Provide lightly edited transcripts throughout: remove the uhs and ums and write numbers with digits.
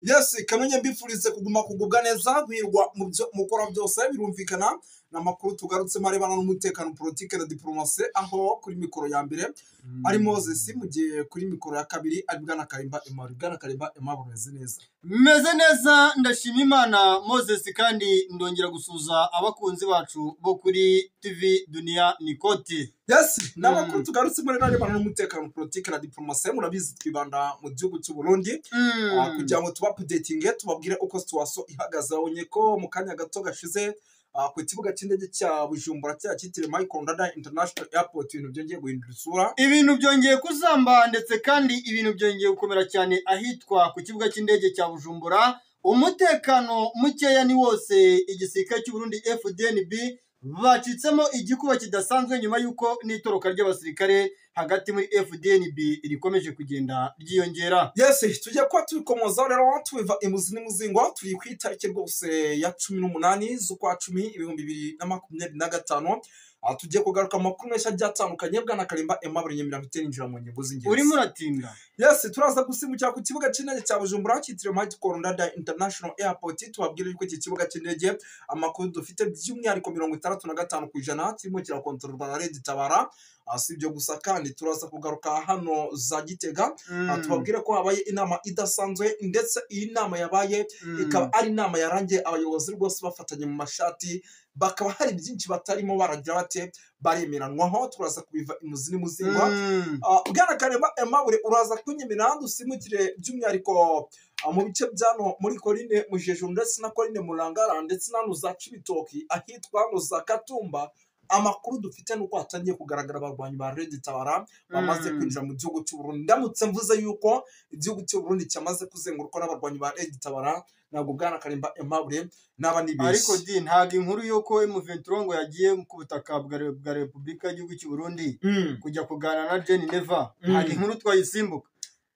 Yes, kanonye mbifurize kuguma kugubwa neza, guhirwa mu byo mukora byose. Birumvikana n'amakuru tugarutsemo arebana n'umutekano, politike na diplomasi, aho kuri mikoro ya mbere ari Moses, mu gihe kuri mikoro ya kabiri ari Bwana Karimba Emmanuel. Bwana Karimba Emmanuel, umeze neza? Meze neza, ndashima Imana Moses, kandi ndongera gusuhuza abakunzi bacu bo kuri TV Dunia Nikoti. Yes, n'amakuru tugarutsemo rero arebana n'umutekano, politike na diplomasi. Murabizi twibanda mu gihugu cy'u Burundi kugira ngo tuba updating, tubabwire uko situation ihagaze. Babonye ko mu kanya gato gashize ku kibuga cy'indege cya Bujumbura cya cyitiriwe Michael Ndadaye International Airport ibintu byongeye guhindura isura. Ibintu byongeye kuzamba, ndetse kandi ibintu byongeye gukomera cyane ahitwa ku kibuga cy'indege cya Bujumbura. Umutekano mukeya ni wose, igisirikare cy'u Burundi FDNB bacitsemo igikuba kidasanzwe nyuma y'uko n'itoroka ry'abasirikare hagati muri FDNB rikomeje kugenda ryiyongera. Yes, tujya kuba tubikomozaho rero tubiva imuzi n'umuzingo. Turi ku itariki rwose ya 18 z'ukwa 10 2025. Tugiye kugaruka amakuru menshi agiye atandukanye. Bwana Karimba Aimable Nyamirambo ninjira mu ngingo z'ingenzi. Urimo uratinda. Yes, turaza gusimbukira ku kibuga cy'indege cya Bujumbura cyitiriwe Michael Ndadaye International Airport, tubabwire yuko iki kibuga cy'indege amakuru dufite by'umwihariko 65% kirimo kirakontororwa na Red Tabara. Si ibyo gusa kandi, turaza kugaruka hano za Gitega, tubabwire ko habaye inama idasanzwe, ndetse iyi nama yabaye ikaba ari inama yarangiye abayobozi rwose bafatanye mu mashati, bakaba hari byinshi batarimo baragira bate baremeranwaho. Turaza kubiva imuzi n'umuzingo. Bwana Karema Aimable, uraza kunyemera dusimukire by'umwihariko mu bice byano muri Korine Mujejuru ndetse na Korine Murangara ndetse na za Cibitoki ahitwa hano za Katumba. Amakuru dufite nuko hatangiye kugaragara abarwanyi ba Red Tabara bamaze kwinjira mu gihugu cy'u Burundi. Ndamutse mvuze yuko igihugu cy'u Burundi cyamaze kuzengurukwa n'abarwanyi ba Red Tabara, ntabwo Bwana Karimba Aimable naba nibeshye. Ariko di ntabwo inkuru y'uko M23 ngo yagiye ku butaka bwa Repubulika y'igihugu cy'u Burundi kujya kuganira na Gen Neva, ntabwo inkuru twayisimbuka.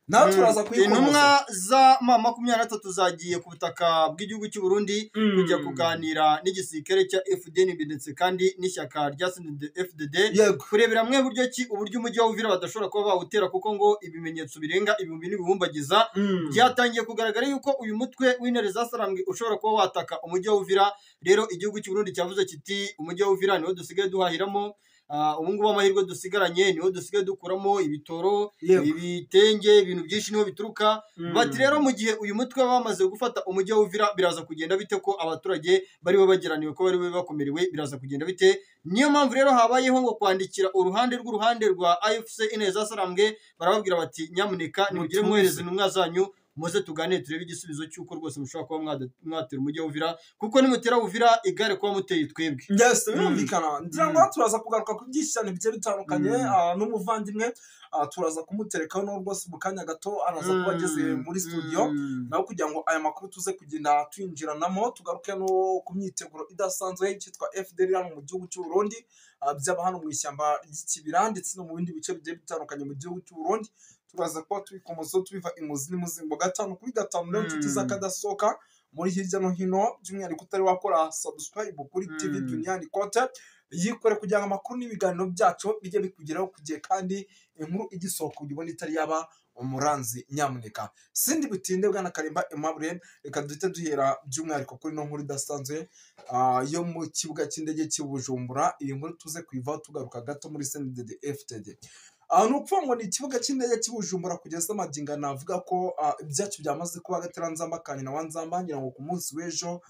Nawe turaza kuyikomoza. Intumwa za M23 zagiye ku butaka bw'igihugu cy'u Burundi kujya kuganira n'igisirikare cya FDNB ndetse kandi n'ishyaka rya CNDD-FDD, kurebera hamwe buryo ki uburyo umujyi wa Uvira badashobora kuba bawutera, kuko ngo ibimenyetso birenga ibihumbi n'ibihumbagiza byatangiye kugaragara yuko uyu mutwe w'intare zasarambwe ushobora kuba wataka umujyi wa Uvira. Rero igihugu cy'u Burundi cyavuze kiti umujyi wa Uvira niwo dusigaye duhahiramo, ubu ngubu amahirwe dusigaranye niho dusigaye dukuramo ibitoro, ibitenge, ibintu byinshi niho bituruka. Bati rero mu gihe uyu mutwe bamaze gufata umujyi wa Uvira biraza kugenda bite, ko abaturage bari bageraniwe, ko bari bakomerewe, biraza kugenda bite? Niyo mpamvu rero habayeho ngo kwandikira uruhande rw'uruhande rwa AFC Intare zasarambwe, barababwira bati nyamuneka nimugire mwohereze intumwa zanyu muze tuganire turebe igisubizo cy'uko rwose mushobora kuba mwatera umujyi wa Uvira, kuko nimutera Uvira igare kuba muteye twebwe. Yes, birumvikana. Ngira ngo turaza kugaruka ku byinshi cyane bigiye bitandukanye n'umuvandimwe turaza kumuterekaho no rwose mu kanya gato araza kuba ageze muri studio nawe, kugira ngo aya makuru tuze kugenda twinjiranamo, tugaruke no ku myiteguro idasanzwe cyitwa FDL hano mu gihugu cy'u Burundi, byaba hano mu ishyamba ry'Ikibira ndetse no mu bindi bice bigiye bitandukanye mu gihugu cy'u Burundi. Turaza kuba tubikomozaho tubiva imuzi n'umuzingo 5 kuri 5. Rero inshuti z'akadasohoka muri hirya no hino, by'umwihariko utari wakora subscribe kuri TV Dunia Nikote, yikore kugira ngo amakuru n'ibiganiro byacu bijye bikugeraho ku gihe, kandi inkuru igisohoka ujye itari yaba umuranzi. Nyamuneka sindi butinde, Bwana Karimba Aimable, reka duhite duhera by'umwihariko kuri no nkuru idasanzwe yo mu kibuga cy'indege cy'i Bujumbura. Iyi nkuru tuze kuyivaho tugaruka gato muri CNDD FDD. Ni ukuvuga ngo ni ikibuga cy'indege cy'i Bujumbura kugeza magingo navuga ko ibyacu byamaze kuba agateranzamba ka nyina wa Nzamba. Ngira ngo ku munsi w'ejo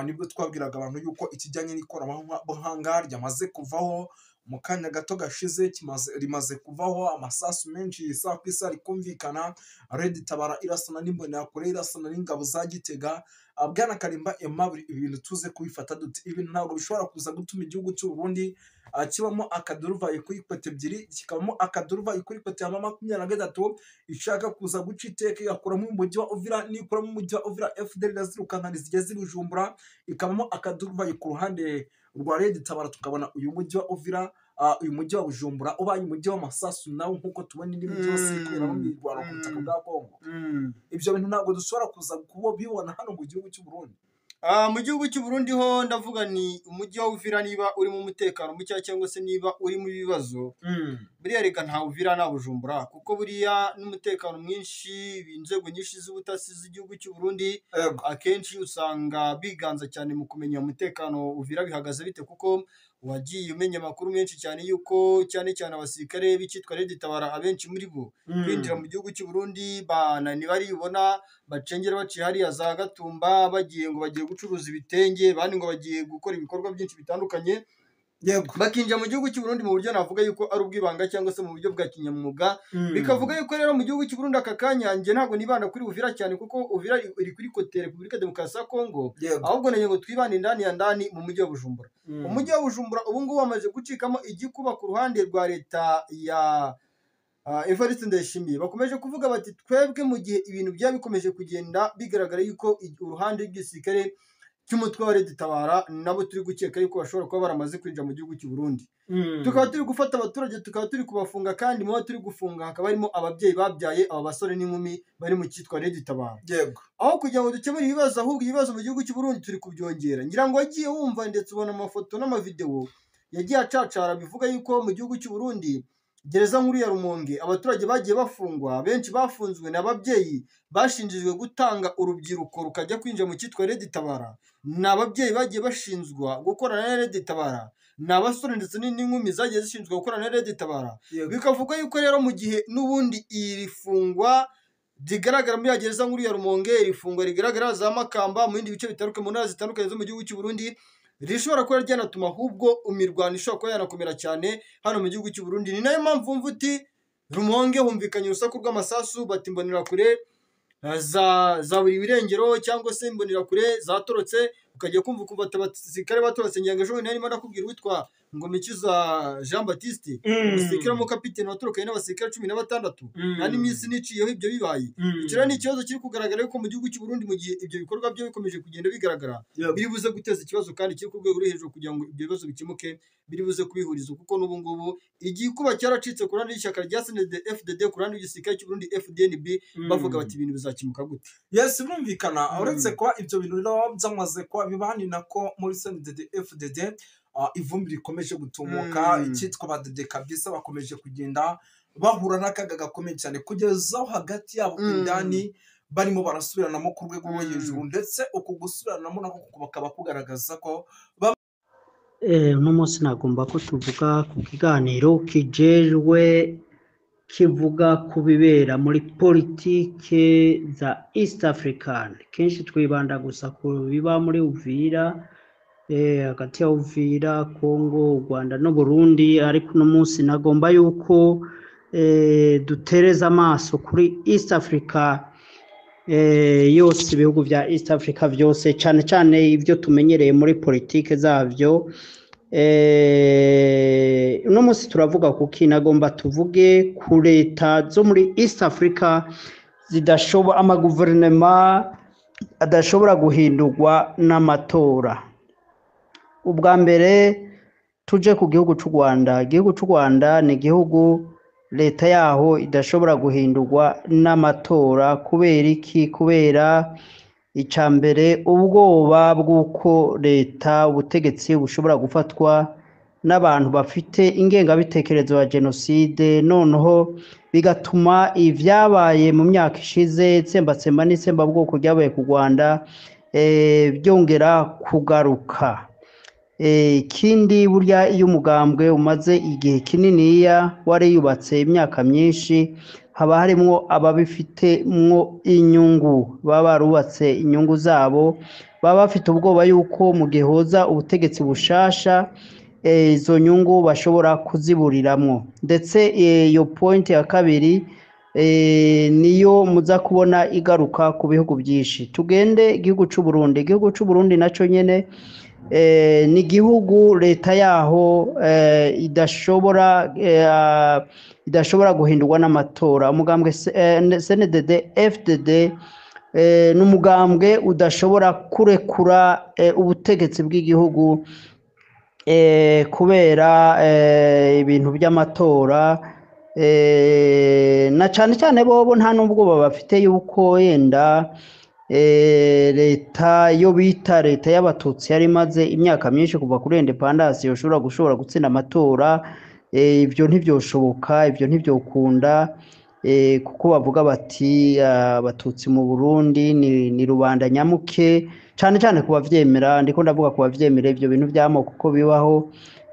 nibwo twabwiraga abantu yuko ikijyanye n'ikoranabuhanga ryamaze kuvaho. Mu kanya gato gashize rimaze kuvaho, amasasu menshi isaha ku isaha rikumvikana, Red Tabara irasana n'Imbonerakure, irasana n'ingabo za Gitega. Bwana Karimba Aimable, ibintu tuze kubifata dute? Ibintu ntabwo bishobora kuza gutuma igihugu cy'u Burundi kibamo akaduruvayi kuri kote ebyiri, kikabamo akaduruvayi kuri kote ya M23 ishaka kuza guca iteka igakuramo umujyi wa Uvira, nikuramo umujyi wa Uvira FDL irazirukankana zigeze i Bujumbura, ikabamo akaduruvayi ku ruhande rwa Red Tabara, tukabona uyu mujyi wa Uvira, uyu mujyi wa Bujumbura ubaye umujyi w'amasasu nawo nk'uko tubona indi mijyi yose ikoreramo imirwano ku butaka bwa Kongo. Ibyo bintu ntabwo dushobora kuza kubibona hano mu gihugu cy'u Burundi. Mu gihugu cy'u Burundi ho ndavuga ni umujyi wa Uvira niba urimo umutekano muke cyangwa se niba urimo ibibazo, Buriya rega nta Uvira nta Bujumbura, kuko buriya n'umutekano mwinshi, inzego nyinshi z'ubutasi z'igihugu cy'u Burundi akenshi usanga biganza cyane mu kumenya umutekano Uvira bihagaze bite, kuko wagiye umenya amakuru menshi cyane yuko cyane cyane abasirikare b'icyitwa Red Tabara abenshi muri bo kwinjira mu gihugu cy'u Burundi baribona bacengera baciye hariya za Gatumba, bagiye ngo bagiye gucuruza ibitenge, bandi ngo bagiye gukora ibikorwa byinshi bitandukanye. Bakinjira mu gihugu cy'u Burundi mu buryo navuga yuko ari ubwibanga cyangwa se mu buryo bwa kinyamwuga. Bikavuga yuko rero mu gihugu cy'u Burundi aka kanya njye ntabwo nibanda kuri Uvira cyane, kuko Uvira iri kuri kote Repubulika Demokarasi ya Kongo, ahubwo nagira ngo twibande indani ya ndani mu mujyi wa Bujumbura. Umujyi wa Bujumbura ubu ngubu wamaze gucikamo igikuba ku ruhande rwa leta ya Evariste Ndayishimiye. Bakomeje kuvuga bati twebwe mu gihe ibintu byaba bikomeje kugenda bigaragara yuko uruhande rw'igisirikare cy'umutwe wa Red Tabara nabo turi gukeka yuko bashobora kuba baramaze kwinjira mu gihugu cy'u Burundi, tukaba turi gufata abaturage, tukaba turi kubafunga, kandi mu bo turi gufunga hakaba harimo ababyeyi babyaye aba basore n'inkumi bari mu cyitwa Red Tabara. Aho kugira ngo dukemure ibibazo, ahubwo ibibazo mu gihugu cy'u Burundi turi kubyongera. Ngira ngo wagiye wumva ndetse ubona amafoto n'amavideo yagiye acacara bivuga yuko mu gihugu cy'u Burundi gereza nkuru ya Rumonge abaturage bagiye bafungwa, benshi bafunzwe n'ababyeyi bashinjijwe gutanga urubyiruko rukajya kwinjira mu cyitwa Red Tabara, ni ababyeyi bagiye bashinzwa gukorana na Red Tabara, ni abasore ndetse n'inkumi zagiye zishinzwe gukorana na Red Tabara. Bikavuga yuko rero mu gihe n'ubundi iri fungwa rigaragara muri ya gereza nkuru ya Rumonge, iri fungwa rigaragara za Makamba, mu bindi bice bitandukanye, mu ntara zitandukanye zo mu gihugu cy'u Burundi, rishobora kuba ryanatuma ahubwo imirwano ishobora kuba yanakomera cyane hano mu gihugu cy'u Burundi. Ni nayo mpamvu wumva uti Rumonge humvikanye urusaku rw'amasasu, bati imbonerakure za buri birengero cyangwa se imbonerakure zatorotse, ukajya kumva ukumva abasirikare batorotse. Ngira ngo ejo bundi narimo ndakubwira uwitwa Ngomikiza Jean Baptiste, umusirikare w'umukapiteni watorokanye n'abasirikare 16, nta n'iminsi niciyeho ibyo bibaye. Icyo rero ni ikibazo kiri kugaragara yuko mu gihugu cy'u Burundi mu gihe ibyo bikorwa byo bikomeje kugenda bigaragara, biri buze guteza ikibazo kandi kiri ku rwego ruri hejuru. Kugira ngo ibyo bibazo bikemuke biri buze kubihuriza, kuko n'ubu ngubu igikuba cyaracitse ku ruhande rw'ishyaka rya CNDD FDD, ku ruhande rw'igisirikare cy'u Burundi FDNB, bavuga bati ibintu bizakemuka gute. Yes, birumvikana. Uretse kuba ibyo bintu rero byamaze kuba biba, ni nako muri CNDD FDD ivumbi rikomeje gutumuka, icyitwa badede kabisa bakomeje kugenda bahura n'akaga gakomeye cyane, kugeza aho hagati yabo indani barimo barasubiranamo ku rwego rwo hejuru, ndetse uku gusubiranamo nako bakaba kugaragaza ko Uno munsi nagomba ko tuvuga ku kiganiro kijejwe kivuga ku bibera muri politike za East African. Kenshi twibanda gusa ku biba muri Uvira, hagati ya Uvira, Congo, u Rwanda no Burundi, ariko uno munsi nagomba yuko dutereza amaso kuri East Africa yose, ibihugu vya East Africa vyose, cane cane ibyo tumenyereye muri politike zavyo. Uno munsi turavuga kuki nagomba tuvuge ku leta zo muri East Africa zidashobora, amaguverinema adashobora guhindurwa n'amatora. Ubwa mbere tuje ku gihugu c'u Rwanda. Igihugu c'u Rwanda ni igihugu leta yaho idashobora guhindurwa n'amatora. Kubera iki? Kubera ica mbere ubwoba bw'uko leta, ubutegetsi bushobora gufatwa n'abantu bafite ingengabitekerezo ya jenoside, noneho bigatuma ivyabaye mu myaka ishize, itsembatsemba n'itsembabwoko ryabaye ku Rwanda, byongera kugaruka. Ikindi, burya iyo umugambwe umaze igihe kininiya wariyubatse imyaka myinshi, haba harimwo ababifitemwo inyungu, baba barubatse inyungu zabo, baba bafite ubwoba yuko mu gihe hoza ubutegetsi bushasha, izo nyungu bashobora kuziburiramwo. Ndetse iyo point ya kabiri niyo muza kubona igaruka ku bihugu byinshi. Tugende igihugu c'u Burundi. Igihugu c'u Burundi naco nyene ni igihugu leta yaho idashobora guhindurwa n'amatora. Umugambwe CNDD FDD ni umugambwe udashobora kurekura ubutegetsi bw'igihugu kubera ibintu by'amatora, na cane cane bobo nta n'ubwoba bafite yuko yenda leta yo bita leta y'abatutsi yari imaze imyaka myinshi kuva kuri independence yoshobora gushobora gutsinda amatora. Ibyo ntibyoshoboka, ibyo ntibyokunda, kuko bavuga bati abatutsi mu Burundi ni rubanda nyamuke, cane cane ku bavyemera. Ndiko ndavuga ku bavyemera ivyo bintu vy'amoko ko bibaho,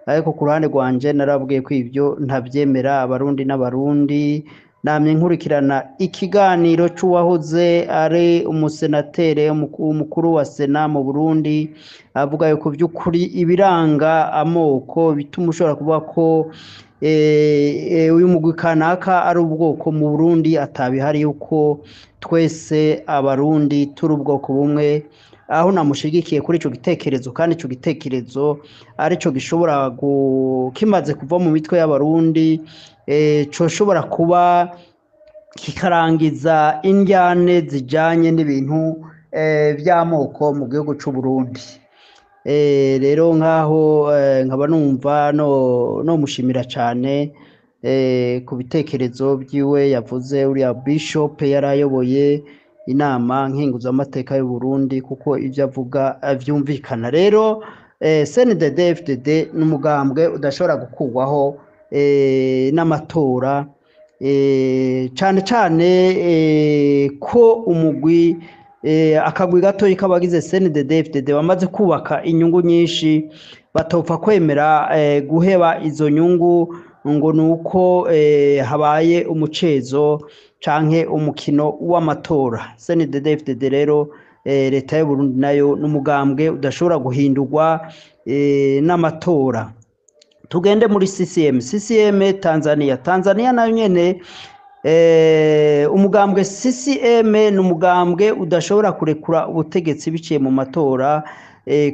ariko ku ruhande rwanje narabwiye ko ivyo ntavyemera. Abarundi n'abarundi, namye nkurikirana ikiganiro c'uwahoze ari umusenatere, umukuru wa Sena mu Burundi, avuga yuko vy'ukuri ibiranga amoko bituma ushobora kuvuga ko uyu mugwi kanaka ari ubwoko mu Burundi atabihari, yuko twese abarundi turi ubwoko bumwe. Aho namushigikiye kuri ico gitekerezo, kandi ico gitekerezo arico gishobora kimaze kuva mu mitwe y'abarundi, coshobora kuba kikarangiza indyane zijanye n'ibintu vy'amoko mu gihugu c'u Burundi. Rero nkaho nkaba numva no mushimira cane ku bitekerezo vyiwe yavuze, uriya bishop yarayoboye inama nkenguzamateka y'u Burundi, kuko ivyo avuga vyumvikana. Rero CNDD-FDD n'umugambwe udashobora gukurwaho n'amatora, cane cane ko umugwi akagwi gatoyi k'abagize CNDD-FDD bamaze kubaka inyungu nyinshi, batopfa kwemera guheba izo nyungu ngo nuko habaye umucezo canke umukino w'amatora. CNDD-FDD rero leta y'u Burundi nayo n'umugambwe udashobora guhindurwa n'amatora. Tugende muri CCM. CCM Tanzania. Tanzania nayo nyene umugambwe CCM ni umugambwe udashobora kurekura ubutegetsi biciye mu matora,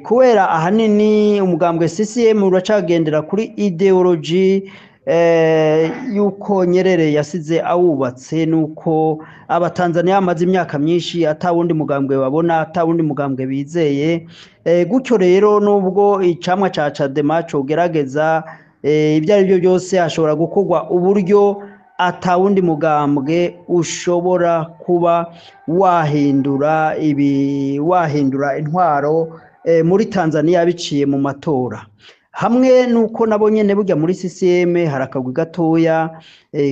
kubera ahanini umugambwe CCM uracagendera kuri ideology yuko Nyerere yasize awubatse, nuko abatanzania bamaze imyaka myinshi ata wundi mugambwe babona, ata wundi mugambwe bizeye. Gutyo rero nubwo icamwa ca Chadema cogerageza ibyo ari byo byose, hashobora gukorwa uburyo ata wundi mugambwe ushobora kuba wahindura ibi, wahindura intwaro muri Tanzania biciye mu matora. Hamwe nuko nabo nyene burya muri CCM hari akagwi gatoya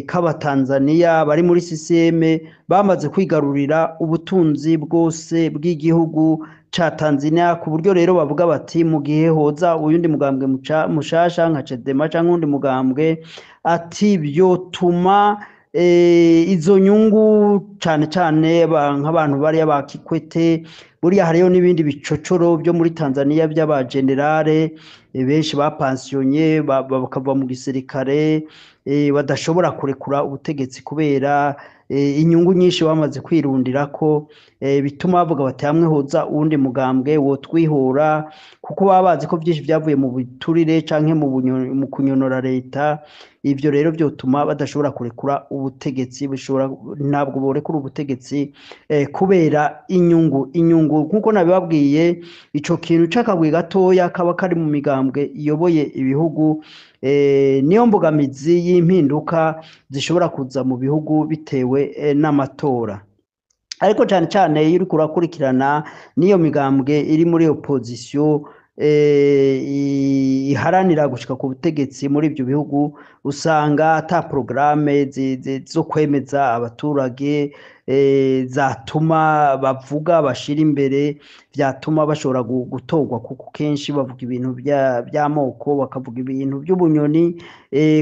k'abatanzania bari muri CCM bamaze kwigarurira ubutunzi bwose bw'igihugu ca Tanzania, ku buryo rero bavuga bati mu gihe hoza uyundi mugambwe mushasha nka Chadema canke uwundi mugambwe, ati byotuma izo nyungu cane cane nk'abantu bariya ba Kikwete. Buriya hariyo n'ibindi bicocoro byo muri Tanzania by'abagenerale benshi bapansiyonye bakava mu gisirikare, badashobora kurekura ubutegetsi kubera inyungu nyinshi bamaze kwirundira ko, bituma bavuga bati hamwe hoza uwundi mugambwe wotwihora, kuko baba bazi ko byinshi byavuye mu biturire canke mu kunyonora leta. Ivyo rero byotuma badashobora kurekura ubutegetsi, bishobora ntabwo borekura ubutegetsi kubera inyungu. Nkuko nabibabwiye, ico kintu c'akagwi gatoya kaba kari mu migambwe iyoboye ibihugu, niyo mbogamizi y'impinduka zishobora kuza mu bihugu bitewe n'amatora. Ariko cane cane iyo uriko urakurikirana n'iyo migambwe iri muri opposition iharanira gushika ku butegetsi muri ibyo bihugu, usanga ata programme zo kwemeza abaturage zatuma bavuga bashira imbere vyatuma bashobora gutorwa, kuko kenshi bavuga ibintu by'amoko, bakavuga ibintu by'ubunyoni,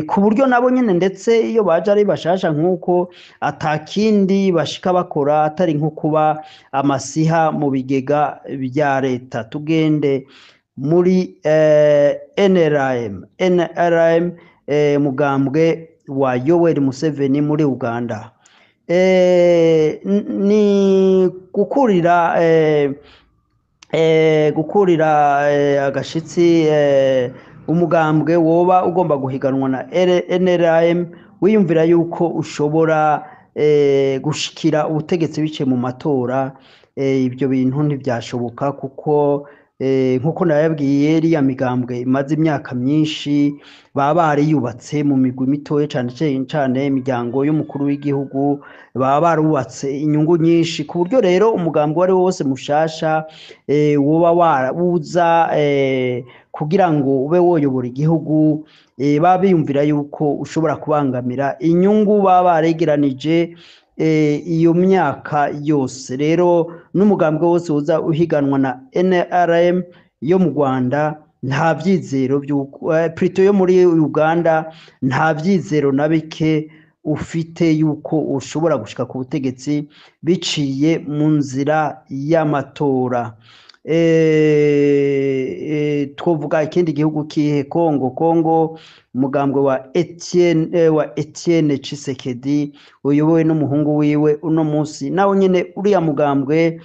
ku buryo nabo nyene ndetse iyo baje ari bashasha nk'uko atakindi bashika bakora atari nko kuba amasiha mu bigega bya leta. Tugende muri NRM, mugambwe wa Yoweri Museveni muri Uganda. Ni gukurira agashitsi umugambwe woba ugomba guhiganwa na NRM, wiyumvira yuko ushobora gushikira ubutegetsi biciye mu matora. Ibyo bintu ntibyashoboka kuko Nkuko nababwiye, iriya migambwe imaze imyaka myinshi baba bariyubatse mu migwi mitoya, cane cane imiryango y'umukuru w'igihugu, baba barubatse inyungu nyinshi, ku buryo rero umugambwe uwo ari wo wose mushasha woba wuza kugira ngo ube woyobora igihugu, baba biyumvira yuko ushobora kubangamira inyungu baba baregeranije iyo myaka yose. Rero n'umugambwe wose uza uhiganwa na NRM yo mu Rwanda nta vyizero vy'uko, plutôt yo muri Uganda, nta vyizero na bike ufite yuko ushobora gushika ku butegetsi biciye mu nzira y'amatora. Twovuga ikindi gihugu kihe? Congo. Congo, umugambwe wa Etienne Tshisekedi uyobowe n'umuhungu wiwe uno munsi, nawe nyene uriya mugambwe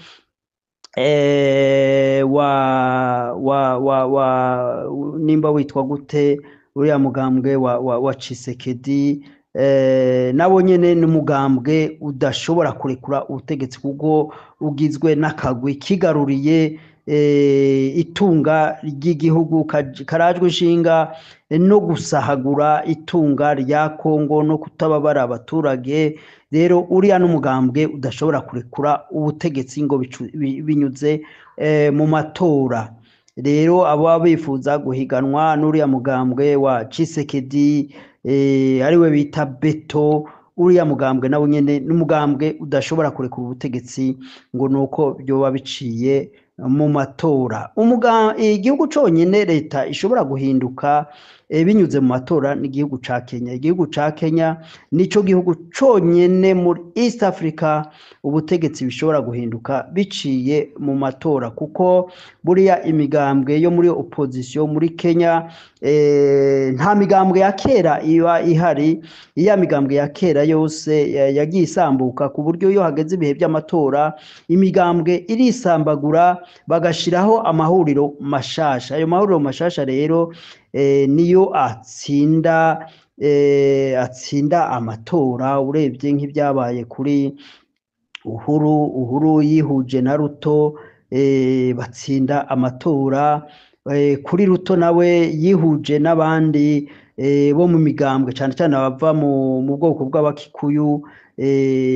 wa nimba witwa gute, uriya mugambwe wa Tshisekedi, nawo nyene ni umugambwe udashobora kurekura ubutegetsi, kuko ugizwe n'akagwi kigaruriye itunga ry'igihugu, karajwe ishinga no gusahagura itunga rya Kongo no kutababara abaturage. Rero uriya n'umugambwe udashobora kurekura ubutegetsi ngo binyuze mu matora. Rero abo bifuza guhiganwa n'uriya mugambwe wa Tshisekedi, ariwe bita Beto, uriya mugambwe nawe nyene n'umugambwe udashobora kurekura ubutegetsi ngo nuko byoba biciye mu matora. Igihugu conyene leta ishobora guhinduka binyuze mu matora ni igihugu ca Kenya. Igihugu ca Kenya nico gihugu conyene muri East Africa ubutegetsi bishobora guhinduka biciye mu matora, kuko buriya imigambwe yo muri opposition muri Kenya, nta migambwe ya kera iba ihari. Iya migambwe ya kera yose yagiye isambuka, ku buryo iyo hageze ibihe by'amatora imigambwe irisambagura, bagashiraho amahuriro mashasha. Ayo mahuriro mashasha rero niyo atsinda amatora. Urebye nk'ibyabaye kuri Uhuru, Uhuru yihuje na Ruto, batsinda amatora. Kuri Ruto nawe yihuje n'abandi bo mu migambwe, cane cane abava mu bwoko bw'Abakikuyu,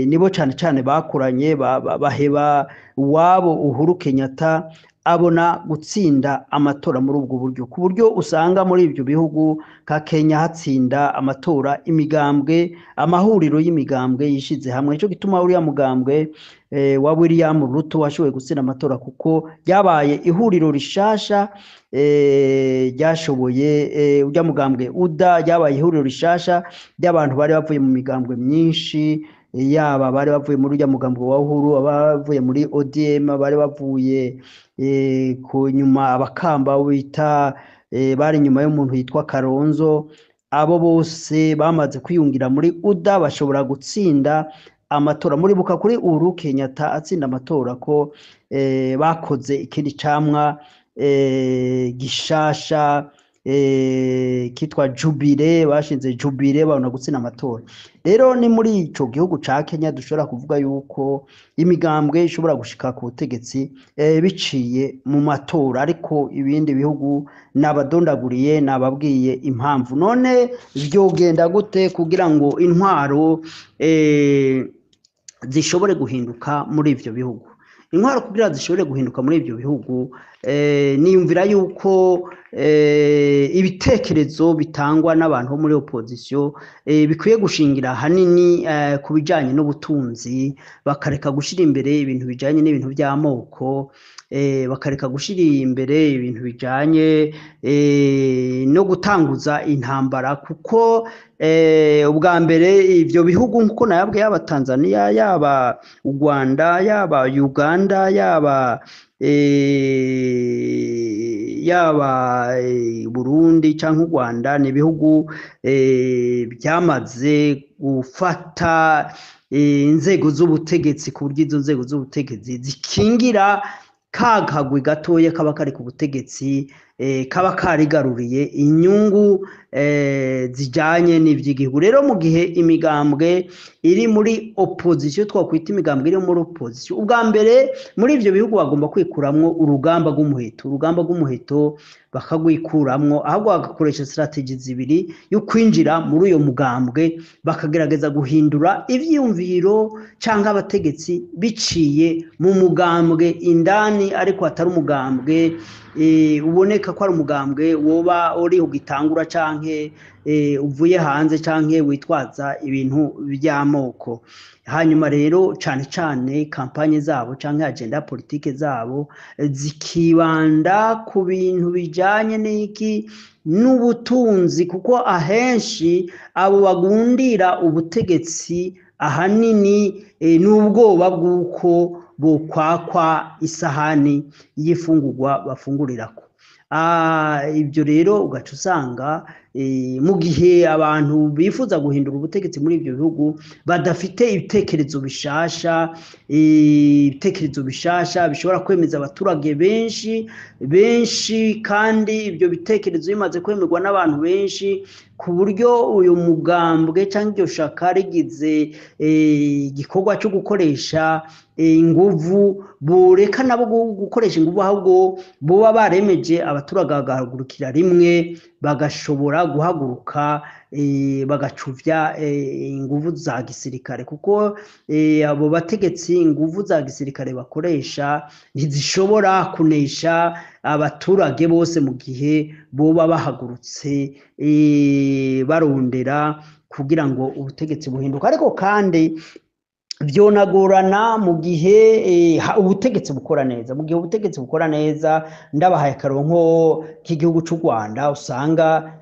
nibo cane cane bakoranye, baheba uwabo Uhuru Kenyatta, abona gutsinda amatora muri ubwo buryo, ku buryo usanga muri ibyo bihugu nka Kenya hatsinda amatora imigambwe, amahuriro y'imigambwe yishize hamwe. Nico gituma uriya mugambwe wa William Ruto washoboye gutsinda amatora, kuko ryabaye ihuriro rishasha ryashoboye, urya mugambwe UDA, ryabaye ihuriro rishasha ry'abantu bari bavuye mu migambwe myinshi, yaba bari bavuye muri urya mugambwe wa Uhuru, abavuye muri ODM, bari bavuye ku nyuma abakamba bita bari inyuma y'umuntu yitwa Kalonzo. Abo bose bamaze kwiyungira muri UDA bashobora gutsinda amatora. Muribuka kuri Uhuru Kenyatta atsinda amatora ko bakoze ikindi camwa gishasha kitwa Jubilee, bashinze Jubilee, babona gutsinda amatora. Rero ni muri ico gihugu ca Kenya dushobora kuvuga yuko imigambwe ishobora gushika ku butegetsi biciye mu matora, ariko ibindi bihugu nabadondaguriye, nababwiye impamvu. None vyogenda gute kugira ngo intwaro zishobore guhinduka muri ivyo bihugu? Intwaro kugira zishobore guhinduka muri ivyo bihugu, niyumvira yuko ibitekerezo bitangwa n'abantu bo muri opposition bikwiye gushingira hanini ku bijanye n'ubutunzi, bakareka gushira imbere ibintu bijanye n'ibintu vy'amoko, bakareka gushira imbere ibintu bijanye no gutanguza intambara, kuko ubwa mbere ivyo bihugu nkuko nayabwiye, yaba Tanzania, yaba u Rwanda, yaba Uganda, yaba Burundi canke u Rwanda, ni ibihugu byamaze gufata inzego z'ubutegetsi, ku buryo izo nzego z'ubutegetsi zikingira ka kagwi gatoya kaba kari ku butegetsi. kaba karigaruriye inyungu zijanye n'ivy'igihugu. Rero mu gihe imigambwe iri muri opposition, twakwita imigambwe iri muri opposition, ubwa mbere muri ivyo bihugu bagomba kwikuramwo urugamba rw'umuheto, urugamba rw'umuheto bakagwikuramwo, ahubwo bagakoresha strategy zibiri yo kwinjira muri uyo mugambwe, bakagerageza guhindura ivyiyumviro canke abategetsi biciye mu mugambwe indani, ariko atari umugambwe uboneka ko ari umugambwe woba uri ugitangura canke uvuye hanze canke witwaza ibintu by'amoko. Hanyuma rero cane cane kampanye zabo canke agenda politike zabo zikibanda ku bintu bijanye n'iki n'ubutunzi, kuko ahenshi abo bagundira ubutegetsi ahanini n'ubwoba bw'uko bokwakwa isahani y'ifungurwa bafungurirako. Ibyo rero ugaca usanga mu gihe abantu bifuza guhindura ubutegetsi muri ibyo bihugu badafite ibitekerezo bishasha, ibitekerezo bishasha bishobora kwemeza abaturage benshi benshi, kandi ibyo bitekerezo bimaze kwemerwa n'abantu benshi ku buryo uyu mugambwe cyangwa iryo shaka rigize igikorwa cyo gukoresha inguvu, boreka nabo gukoresha inguvu, ahubwo boba baremeje abaturage bagahagurukira rimwe, bagashobora guhaguruka bagacuvya inguvu za gisirikare, kuko abo bategetsi inguvu za gisirikare bakoresha ntizishobora kunesha abaturage bose mu gihe boba bahagurutse barondera kugira ngo ubutegetsi buhinduke. Ariko kandi vyonagorana mu gihe ubutegetsi bukora neza. Mu gihe ubutegetsi bukora neza, ndabahaye akaronko k'igihugu c'u Rwanda, usanga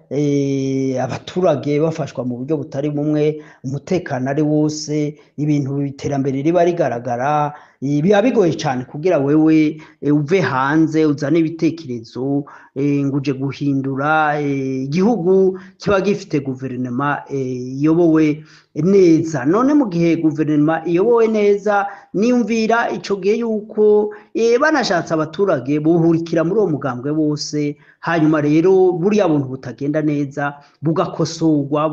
abaturage bafashwa mu buryo butari bumwe, umutekano ari wose, ibintu iterambere riba rigaragara, biba bigoye cyane kugira wewe uve hanze uzane ibitekerezo ngo uje guhindura igihugu kiba gifite guverinoma iyobowe neza. None mu gihe guverinoma iyobowe neza, niyumvira ico gihe yuko banashatse abaturage buhurikira muri uwo mugambwe bose, hanyuma rero buriya buntu butagenda neza bugakosorwa,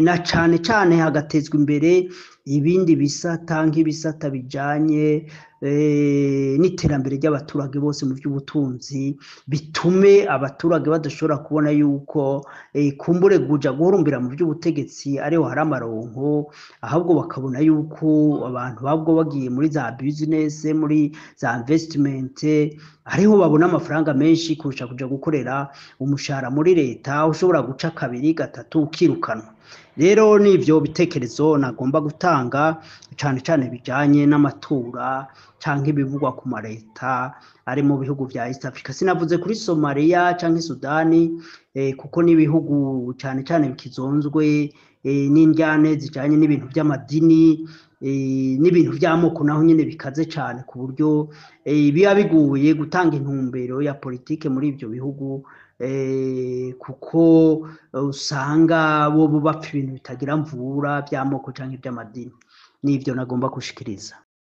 na cane cane hagatezwa imbere ibindi bisata nk'ibisata bijanye n'iterambere ry'abaturage bose mu by'ubutunzi, bitume abaturage badashobora kubona yuko kumbure kuja guhurumbira mu by'ubutegetsi ariho hari amaronko, ahubwo bakabona yuko abantu babwo bagiye muri za business, muri za investment, ariho babona amafaranga menshi kurusha kuja gukorera umushahara muri leta ushobora guca kabiri gatatu ukirukanwa. Rero nivyo bitekerezo nagomba gutanga cane cane bijanye n'amatora canke ibivugwa ku mareta ari mu bihugu vya East Africa. Sinavuze kuri Somalia canke Sudani, kuko n'ibihugu cane cane bikizonzwe n'indyane zijanye n'ibintu by'amadini, n'ibintu by'amoko, naho nyene bikaze cane ku buryo biba biguye gutanga intumbero ya politike muri ivyo bihugu, kuko usanga bo bapfa ibintu bitagira mvura by'amoko canke by'amadini. Nivyo nagomba gushikiriza.